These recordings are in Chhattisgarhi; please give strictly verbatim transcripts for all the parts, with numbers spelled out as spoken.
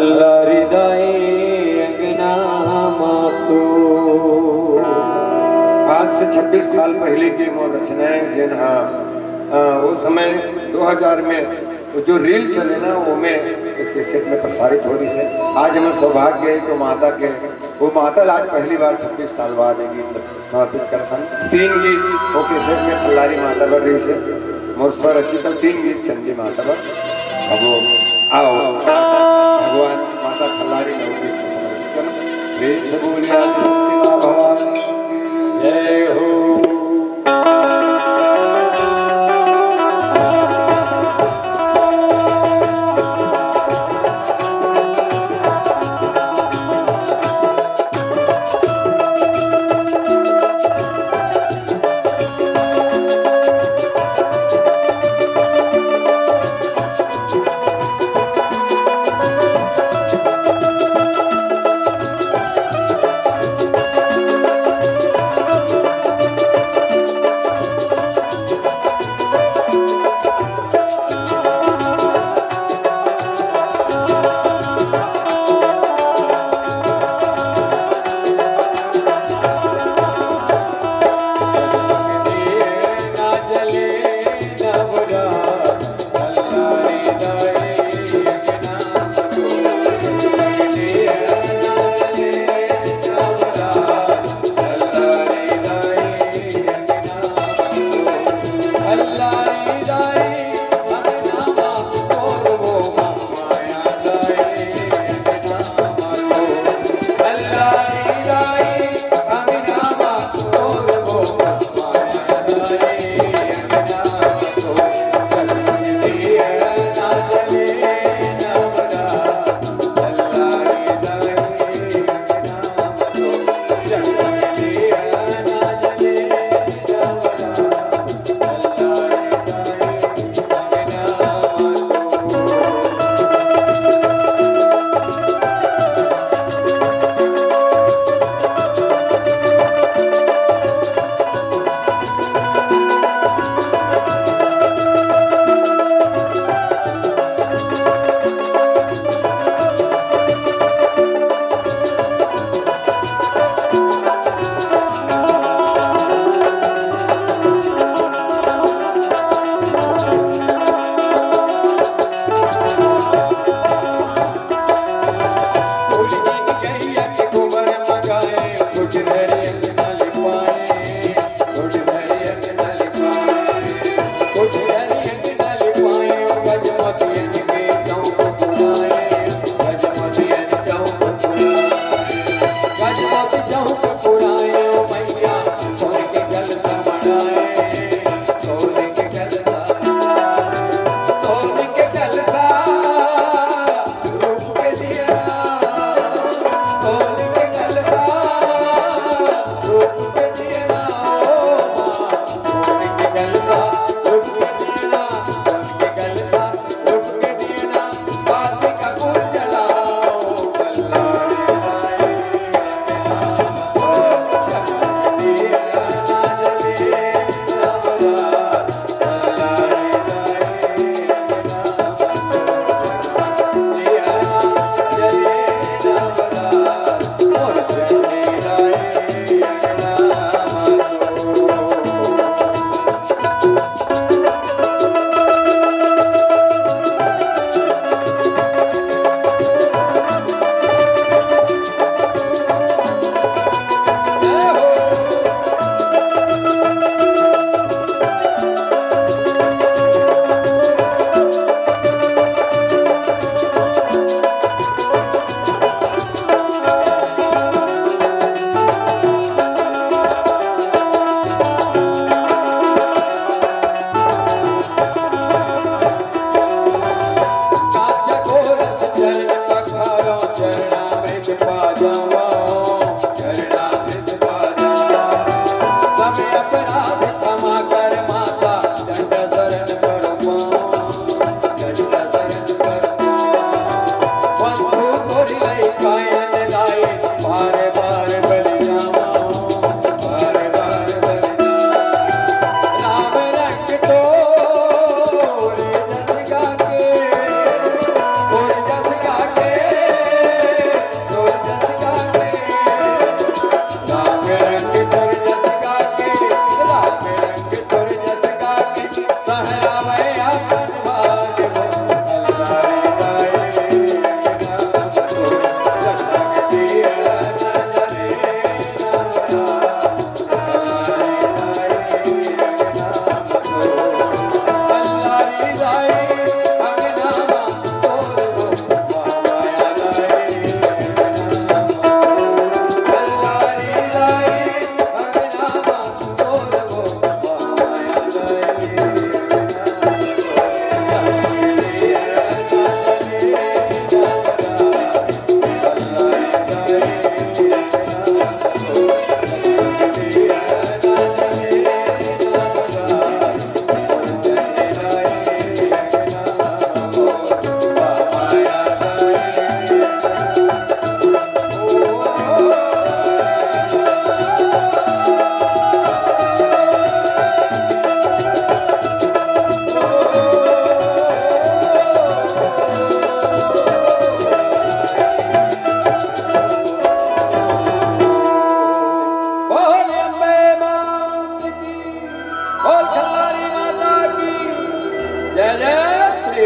लारी दाई अंगना मा तो। आज से छब्बीस साल पहले के मोर रचनाएं, जेन हा, अ, वो समय दो हज़ार में वो जो reel चले ना, वो में एक कैसेट में प्रसारित हो रही है। आज हमें सौभाग्य है कि माता के, वो माता आज पहली बार छब्बीस साल बाद एक गीत समर्पित करथन। तीन गीत वो कैसेट में फल्लारी माता बर रही से, मोर स्वरचित तीन गीत चंडी माता बर। अब वो आओ, भगवान माता फल्लारी नौ गीत समर्पित करथन। प्रेम से बोलिए आदिशक्ति माँ भवानी की जय हो।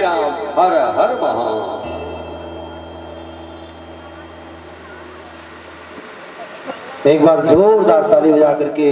हर हर महादेव। एक बार जोरदार ताली बजा करके